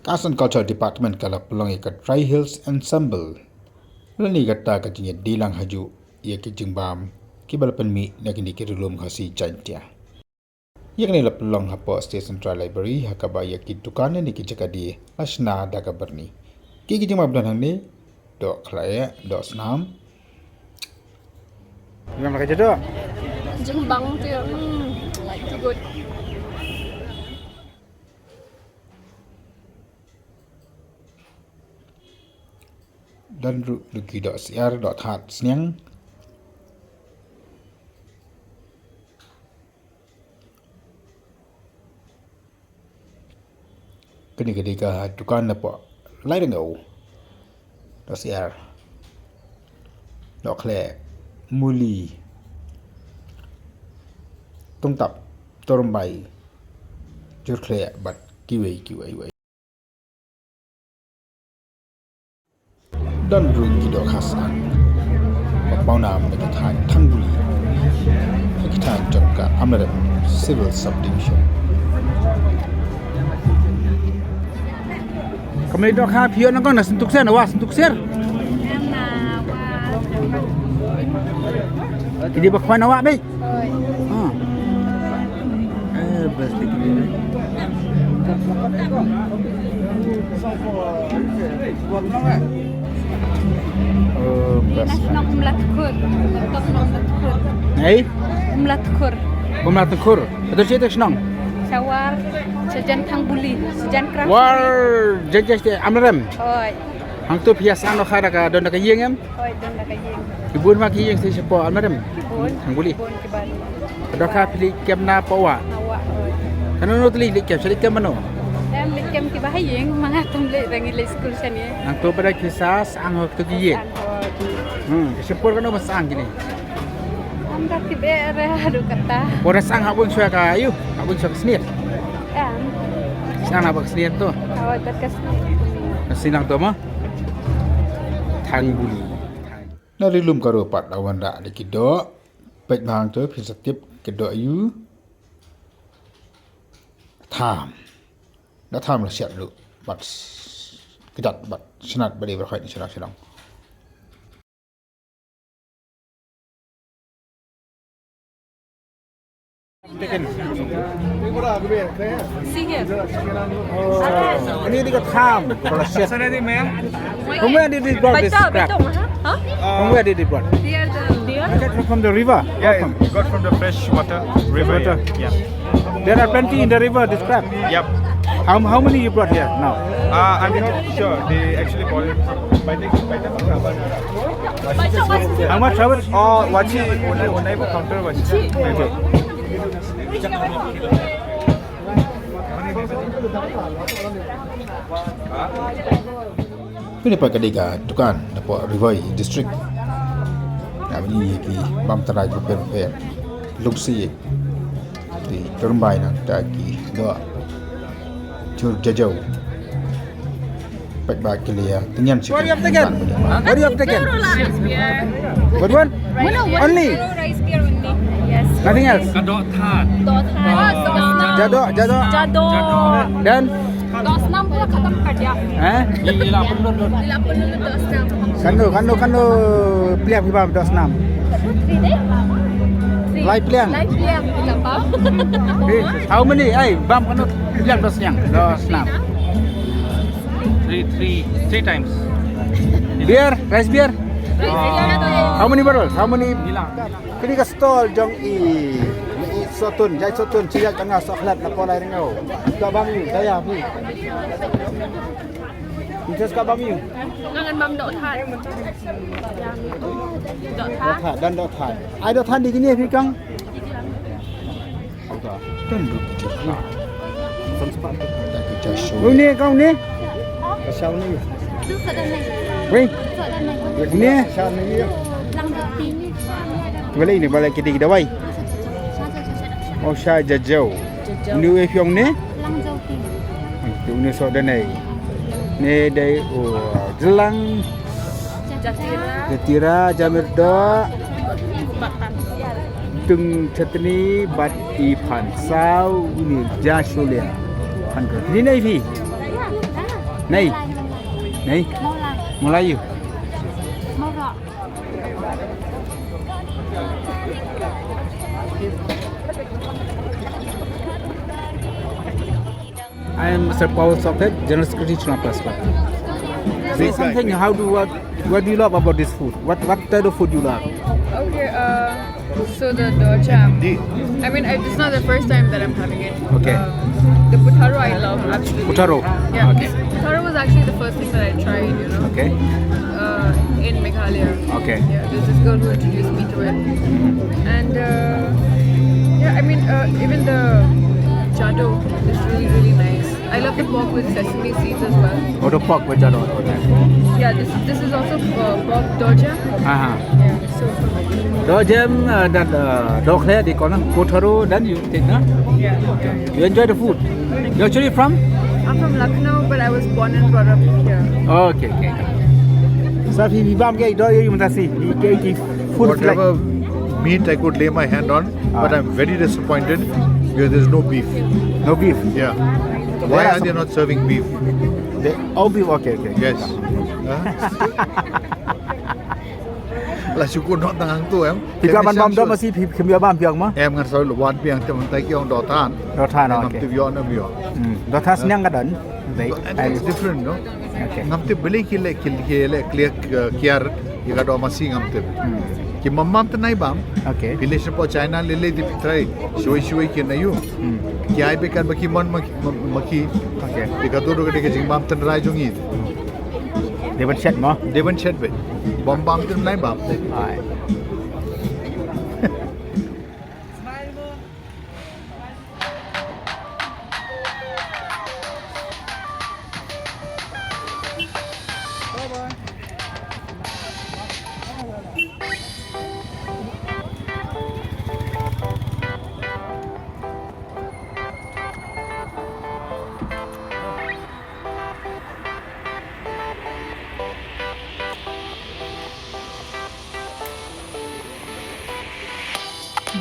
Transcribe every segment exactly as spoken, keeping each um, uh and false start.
Ka Arts and Culture Department ka la pynlong ïa ka Tri Hills Ensemble lane kata ka jingïadei lang hajuh ïa ki jingbam kiba la pynmih na kine ki Ri-lum Khasi Jaintia. Ïa kane la pynlong hapoh State Central Library ha kaba ïa ki dukan ne ki jaka die la shna da ka byrni. Ki ki jingbam don hangne, doh khleh, doh snam. Jingbam la ka jadok. Jingbam tu, hmm, too good. Don ruh ki doh syiar, doh thad sniang. Kane ka dei ka dukan napoh Lairyngew. Doh syiar, doh khleh, muli, tungtap, turumbai, jur khleh bad kiwei kiwei wei. Don ruh ki doh khasang ba pawnam na ka thaiñ Thangbuli ha ki thaiñ jong ka Amlarem Civil Subdivision. Kamai doh kha phi ïoh nangkong na Syntuk Ser, na wah Syntuk Ser. Ki dei ba khwan na wah beit. Oi. Ah. Eh, best dei ki dei. Oh, best. Ngi na shnong Umlatkur. Ngi na shnong Umlatkur. Hei? Umlatkur. Umlatkur. Ato shi te shnong? Shawar, shajan Thangbuli, shajan Kra. War, jan jan te Amlarem. Oi. Hangto phi ïa sah noh kha da ka, don da ka ïing em? Hoi, don da ka ïing. Ki bun ma ki ïing sa shapoh Amlarem? Ki bun. Thangbuli. Ki bun ki bun. Ka doh kha phi leit kem na poh wah? Na wah, hoi. Kano kano te leit kem, sa leit kem mano? Em, leit kem kiba ha ïing, ma nga tam leit, ra ngi leit skul shane. Nangto pat da ki sa, sa ang ha kito ki ïing. Sa ang, hoi. Hmm, ka shipor kano ba sa ang kine? Am da tip eh re haduh katta. Por da sa ang ha bun shuwa ka ïu, ha bun shuwa ka snier. Em. Sa ang ha bun ka snier to. Hoi, bad ka snier. Ka snier nangto mo? Thangbuli. Na Ri-lum ka ruh pat la wanrah da ki doh. Peit ma hangto phin sa tip ki doh ïu. Tham. Da tham la shet ruh. Bad s-, kjat bad shnat bad dei ba khait shnat shnong. See here. Oh, ini di ka tham. From where did you brought this crab? From where did you brought? They are the, they are I got from the river. Yeah, from, got from the fresh water, river. Water. Yeah. There are plenty in the river, this crab. Yep. How, how many you brought here now? Uh, I'm not sure. They actually bought it. By the, by the How much, how much? Oh, wachi, unai, unai ba counter wachi. Okay. Kine pat ka dei ka dukan napoh Ri Bhoi District. Nga bani ki bam trai ba pher pher. Lungsi. Ki turmbai nangta ki doh. Jur jajaw. Peit ba ki lia. Tyngian shi. What do you have taken? What do you have taken? What, what? Only? Rice beer only. Yes. Nothing else? Ka doh thad. Doh thad. Jadok, jadok. Jadok. Then? Doh snam pura khatam kar diya. Eh? Ila perlu doh. Ila perlu doh snam. Kano, kano, kano pliang phi bam doh snam? Three deh. Three. Lai pliang. Lai pliang phi la bam. Hey, how many? Ai, bam kano pliang doh snam? Doh snam. Three, three, three times. Beer, rice beer. Rice beer. How many bottles? How many? Bilang. Kini ka stall jong i, i Sotun, jai Sotun, chiat tanga soklat na kolai ringo. Ka bam yu, daya phi. Interest ka bam yu. Ngan bam doh thad. Doh thad. Doh thad, dan doh thad. Ai doh thad di kini phi kang. Doh thad. Uni kang uni. Wei. Uni. Balai ni balai kita kita wai. Oh sha jajau. Uni wei phi ong ni. Uni sok danai. Ni dei u jelang. Jatira. Jatira, jamir doh. Tung chatni bad i phan saw ni jashulia. Phan ko. Ni nai phi. Nei. Nei. Mawlai. Mawlai ïa u. Mawrok. I am Mister Paul Sokhet, General Secretary, Chenappa Press Club. Say something. How do what what do you love about this food? What what type of food you love? Okay, uh, so the dojem. I mean, I, it's not the first time that I'm having it. Okay. Um, the putharo I love, absolutely. Putharo. Yeah. Okay. Putharo was actually the first thing that I tried, you know. Okay. Uh, in Meghalaya. Okay. Yeah, there's this girl who introduced me to it. And uh, yeah, I mean, uh, even the jado is really, really nice. I love the pork with sesame seeds as well. Oh, the pork with jado. Okay. Yeah, this this is also uh, pork dojem. Uh-huh. Yeah, so. Dojem, uh, dan uh, dokhle di kona, putharo, dan you take, na? Yeah, yeah. You enjoy the food. You're actually from? I'm from Lucknow, but I was born and brought up here. Okay, okay. Sir, phi bam ke do ïa u mynta shi, ki ki food select. Whatever meat I could lay my hand on, but I'm very disappointed because there's no beef. No beef. Yeah. Why are they not serving beef? They, oh, beef. Okay, okay. Yes. Huh? La shu kut noh tang hangto em. Phi kwah ban bam doh masi, phi, phim ïoh bam phi ong mo? Em, ngan sa wan biang te mynta ki ong doh than. Doh than, okay. Ngam tip ïoh ne ym ïoh. Hmm. Doh than sniang ka don. Right. It's different, no? Okay. Ngam tip balei ki leh, ki, ki leh clear, uh, kiar ïa ka doh masi, ngam tip. Hmm. Ki bam bam te nai bam. Okay. Phi leit shapoh China lei lei te phi try. Shuwei shuwei ki na ïoh. Hmm. Ki ai beit katba ki mon ma, ma, ma ki. Okay. Ïa kato ruh ka dei ka jingbam tynrai jong ngi. Dei ban shet mo? Dei ban shet beit. Bam bam te nai bam. Ai.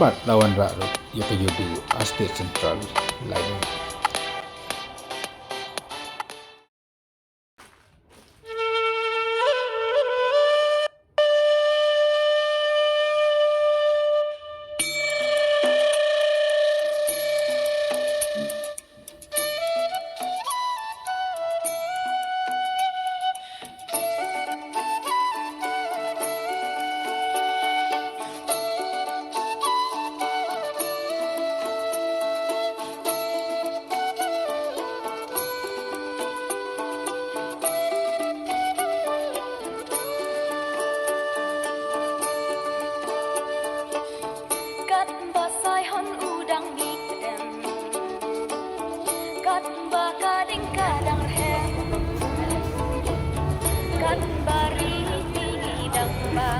Bad la wanrah ruh ïa ka ïuhduh ha State Central Library. Katba Saihon u dang mih em, katba ka ding ka dang rhem, katba ri ngi dang ba,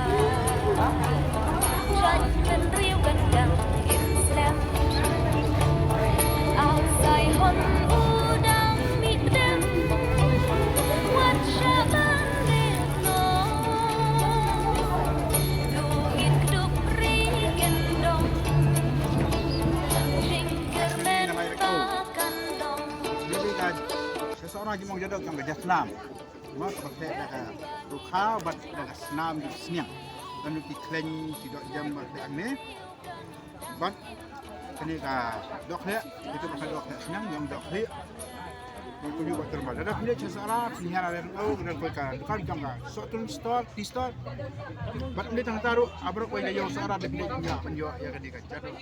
jait bynriew kan dang im slem. Ah Saihon u dang mih em, wat shah ban leh noh. Sohra ki mong jadok jong ka jasnam. Mo, ka khleh da ka rukha bad da ka snam da ka sniang. Kan ki khleng ki doh jem bad da ne. Bad kane ka doh khleh, kita ka doh khleh sniang, ïong doh khleh. Ïong kumne bad tyrma. Lada phi leit sha Sohra, phi hiar arem o, ka don ka dukan jong ka Sohtun Store, Tea Store. Bad leit tang ta ruh, abrok wei ka ïong Sohra, da phi leit pynïoh, pynïoh ïa kane ka jadok.